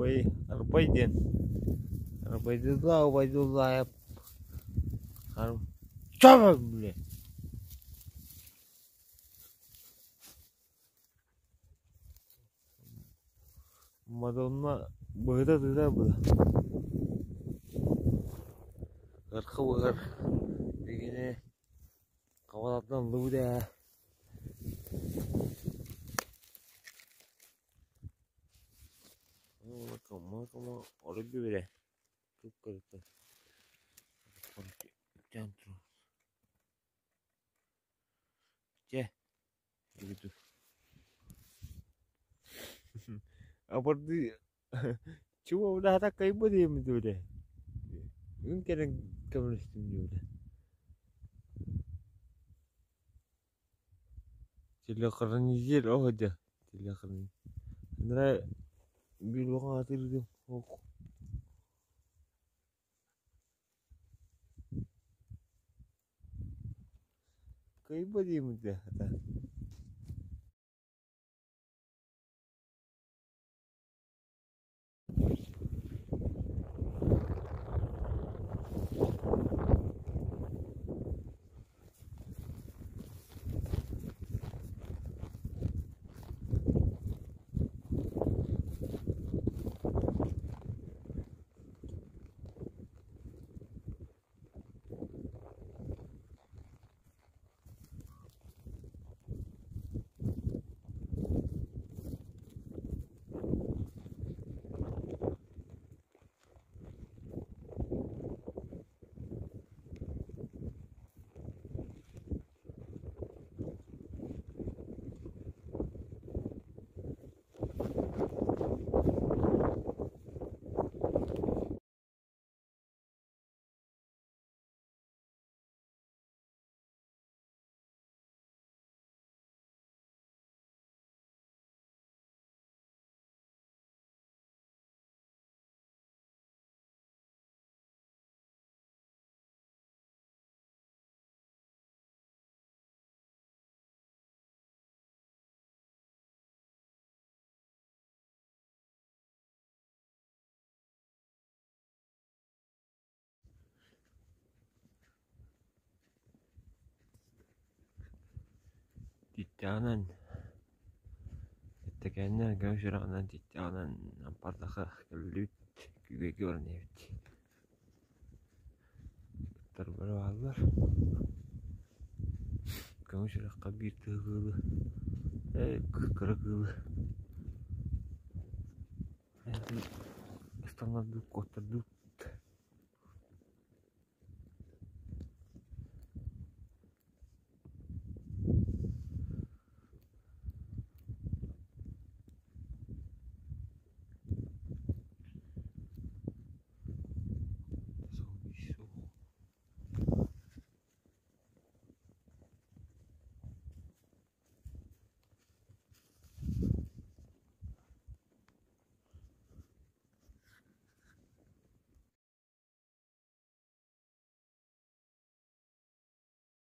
Арбай, Арбай диэн Арбайдыллаа Убайдыллаайап Ча блин. Мадонна быһыта тыытар быһа. Ырхы быһар дигини хабалаттан ыллыбыт ээ. Телохранитель оһо телохранитель. Анараа биир улахан атыырдым Кыайбат диэммит хата. Титтяҕынан эттэкээннэр көмүс үрэҕинэн титтяҕынан ампардаха кэллибит күүгэйгэ баран иһэбит. Ыттар бары бааллар. Көмүс үрэххэ биир тыһы кыылы, кыра кыылы ыстаннардыы, куоттардыы.